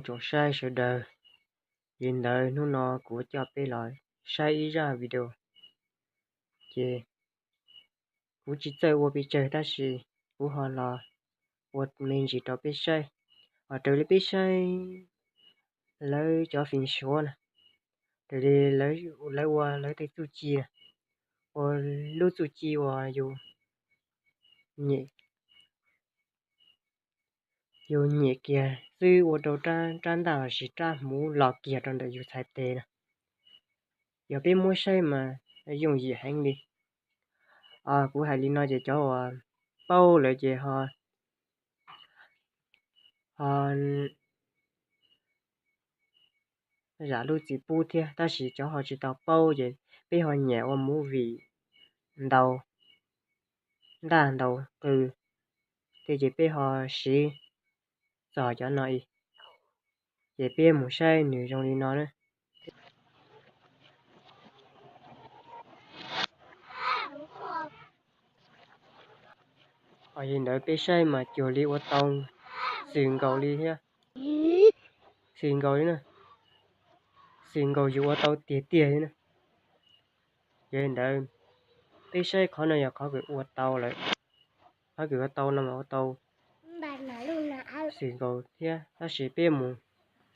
Tsoom saib sawv daws, li ntawd hnub no kuv coj peb los saib ib zaj video, ces kuv tsis txawj ua pes tsawg tab sis kuv ho los ua me ntsis rau peb saib. Os, raws li peb saib lawv cov fim suav na, raws li lawv ua lawv tej txuj ci na, ua lub txuj ci uas yus nyem, yus nyem kiag xwb ua rau rab ntaj los sis rab hmuv los kiag rau ntawm yus txhais tes na. Yog peb muab saib mas yooj yim heev li. Kuv hais li no ces cov uas paub lawm ces ho zam lub txim pub thiab, tab sis cov ho tsis tau paub ces peb ho nyiam ua movie ntaus ntaj ntaus qws, ces peb ho siv txog cov no, ces peb mus saib nws zoo li no na. Os, li ntawd peb saib mas cuag li ua tau xwm nkaus li thiab, xwm nkaus li na, xwm nkaus yus ua tau tiag tiag li na. Yog li ntawd peb saib qhov no yog qhov kws ua tau lawm, qhov kws ua tau no mas ua tau xwm nkaus thiab, tab sis peb mus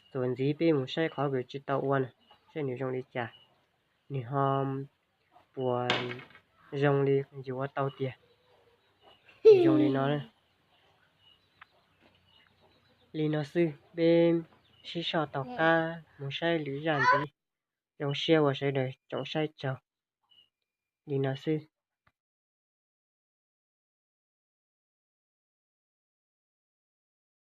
txuas ntxiv peb mus saib qhov kws tsis tau ua na, saib nws zoo li cas, nws ho puas zoo li yus ua tau tiag. Zoo li no, li no xwb, peb sib soj tau qab mus saib lwm zaj ntxiv. Zoo siab uas sawv daws tsoom saib tsaug, li no xwb.